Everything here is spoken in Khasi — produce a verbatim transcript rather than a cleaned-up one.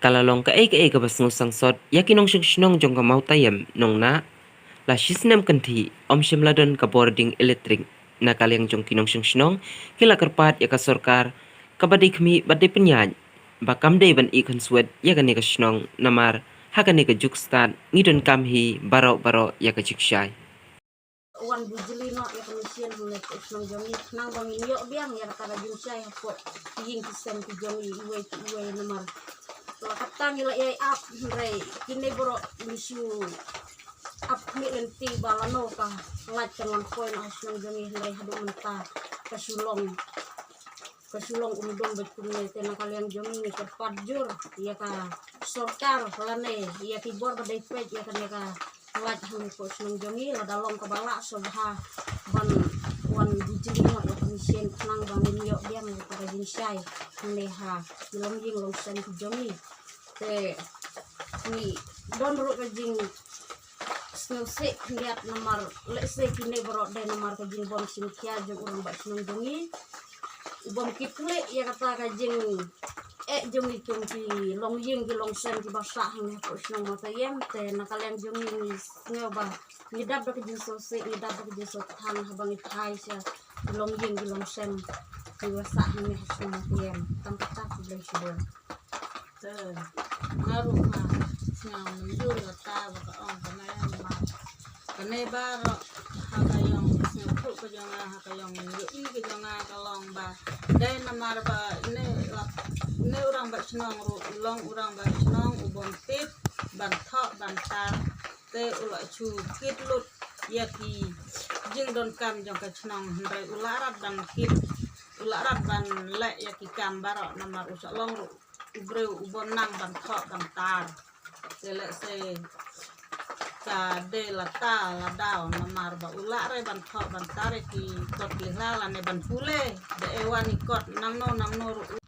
Ka la long kaei kaei kaba sngewsangsot ïa ki nongshong shnong jong ka Mawtaïem, nongnah la shisnem kynthih ym shym la don ka bording electric. Na ka liang jong ki nongshong shnong ki la kyrpad ïa ka sorkar kaba dei khmih bad dei pynïaid ba kam dei ban ih khunswet ïa kane ka shnong, namar ha kane ka juk stad ngi donkam hi baroh baroh ïa ka jingshai. Wan bijli noh ïa ka machine hangne hapoh shnong jong ngi khnang ba ngin ïoh biang ïa kata ka jingshai hapoh ki ïing ki sem ki jong ngi iwei pa iwei namar la katta ngi la ïai ap, hynrei kine baroh ngi shu ap khmih lynti ba lano ka light kan wan poi noh ha shnong jong ngi, hynrei haduh mynta ka shu long ka shu long um don bad kumne. Te na ka liang jong ngi ngi kyrpad jur ïa ka sorkar lane ïa ki bor ba dei peit ïa kane ka light hangne hapoh shnong jong ngi, lada long kaba lah sngewbha ban wan bijli noh ïa ka machine khnang ba ngin ïoh biang ïa ka jingshai hangne ha ki longïing longsem ki jong ngi. Te ngi don ruh ka jing sngewsih khyndiat namar lehse kine baroh dei namar ka jingbym shim khia jong u rangbah shnong jong ngi, u bym kit khlieh ïa kata ka jingeh jong ngi kum ki longïing ki longsem kiba sah hangne hapoh shnong Mawtaïem. Te na ka liang jong ngi ngi sngew ba ngi dap da ka jingsngewsih, ngi dap da ka jingsngewthuh haba ngi phai sha ki longïing ki longsem kiba sah hangne ha shnong Mawtaïem. Tang kata, khublei shibun. Te nga ruh nga sngew mynjur ïa kata ba ka ong kane, namar kane baroh ha ka ïong sngewthuh ka jong nga, ha ka ïong ïohi ka jong nga ka long ba dei namar ba ine la, ine u rangbah shnong ruh u long u rangbah shnong u bym tip ban thoh ban tar, te u la shu kit lut ïa ki jingdonkam jong ka shnong, hynrei u la rat ban kit, u la rat ban leh ïa ki kam baroh namar u sa long ruh u briew u bym nang ban thoh ban tar. Te lehse ka dei lata la daw namar ba u lah re ban thoh ban tar ïa ki kot lihla lane ban pule da e wan i kot nangno nangno ruh.